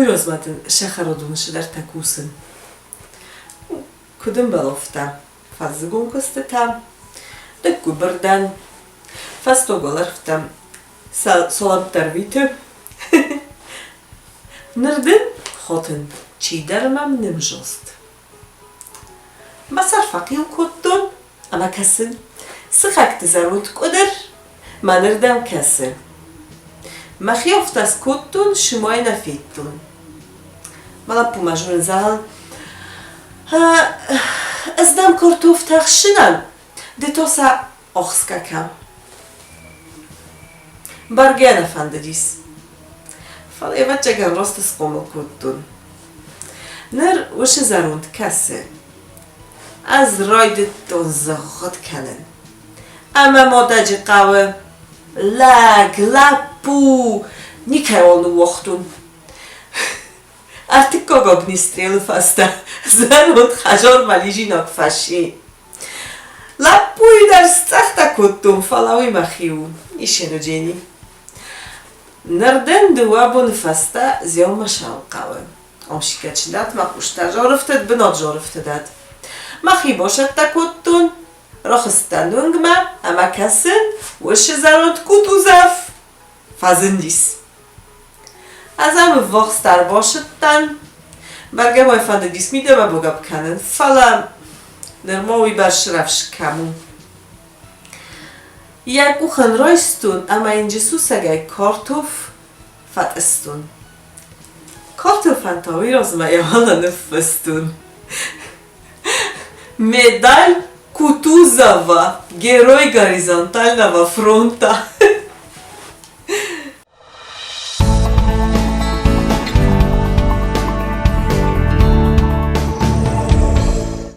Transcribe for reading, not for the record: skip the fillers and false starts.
Уый размӕ дын сӕхӕродоны цыдӕртӕ кусын. Куыд ӕмбӕловта фӕззыгон куыстытӕ, ныггуыбыр дӕн, фӕстаг уӕлӕрвтӕм салӕмттӕ рвиты. Ныр дын, хотын, чидӕр мӕм нымзылст. Мӕ сӕр фӕхъил кодтон ӕмӕ кӕсын, сыхӕгты зӕронд къуыдыр мӕнырдӕм кӕсы. Мӕхи афтӕ скодтон, сымай нӕ федтон. Мӕ лӕппумӕ зонын зӕгъын, ӕз дӕм картофтӕ хсынӕн, ды то сӕ ӕхсгӕ кӕн. Бӕргӕ нӕ фӕндыдис, фӕлӕ ӕвӕццӕгӕн раст схъомыл кодтон. Ныр уыцы зӕронд кӕсы. Ӕз райдыдтон зыгъгъуыт кӕнын. Ӕмӕ модӕджы хъӕуы лӕг, лӕппу никӕйуал ныууагътон. Ӕртыккаг огнестрелы фӕстӕ зӕронд хӕдзармӕ лизинаг фӕци. Лӕппуйы дӕр сцъӕхтӕ кодтон, фӕлӕ уый мӕхи у, исенуджени. Ныр дын дыууӕ боны фӕстӕ Дзеумӕ хъӕуы. Омсикӕчындат мӕ хъустӕ зорыфтыд, бынат зорыфтыдат. Мӕхи босӕттӕ кодтон, рахызтӕн уынгмӕ ӕмӕ кӕсын, уыцы зӕронд Кутузов фӕзындис. Ӕз ӕм ӕввахсдӕр басыдтӕн. Бӕргӕ мӕ фӕндыдис мидӕмӕ багӕпп кӕнын, фӕлӕ нырма уыйбӕрц рӕвдз кӕм у. Йӕ къух ын райстон ӕмӕ йын джы сусӕгӕй картоф фӕтъыстон. Картофӕн та уый размӕ йӕ уӕлӕ ныффыстон. Медаль Кутузова, герой горизонтального фронта.